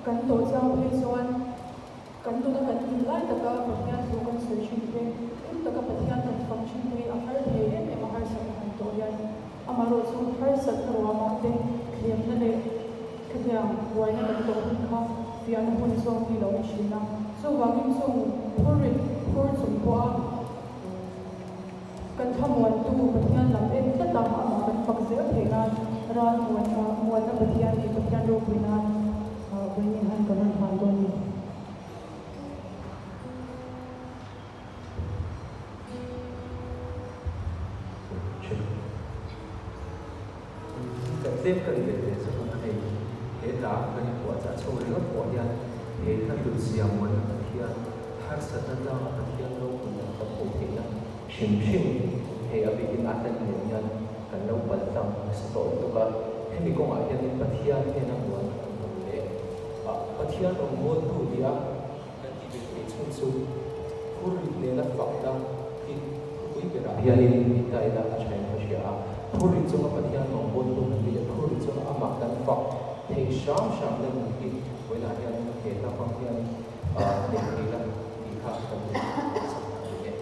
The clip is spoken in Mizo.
Kan tawh chang phei chuan kan nuna kan hlim lai taka Pathian thu kan sawi thin te, hlim taka Pathian kan fak thin te hi a har thei em em a harsatna han tawh hian. Amaherawhchu harsatna ruamah te thlemna leh khatiang buaina kan tawh hun kha fiahna hun zawk hi lo ni thin a. Chuvangin chung phurrit phur chung pawha Kan thlamuantu Pathian lam en tlat a, amah kan fak zel theih nan ral muanna Pathian nih Pathian ropui nan vawiin han kan rawn hlan dawn ni. Kan tlem ka ri ve ve chu a hei he hla kan inpuahchah chho ringawt pawh hian he hla hlut zia muanna Pathian harsatna tlanga Pathian ropuina kan hmuh theihna hrim hrim hei a bikin a hlan nen hian kan lo pal tlang nasa tawh lutuk a, hemi kawngah hianin Pathian hnena muanna kan hmu leh a, Pathian rawngbawltu nia kan tih ve theih chhun chu phurrit nena fakna hi thupui berah hianin intaina a thain ka hria a, phurrit chunga Pathian rawngbawltu kan ni leh phurrit chunga amah kan fak theih hram hram na nun hi vawiinah hian he hla hmang hian neih thei la tih kha kan duh sak a ni e.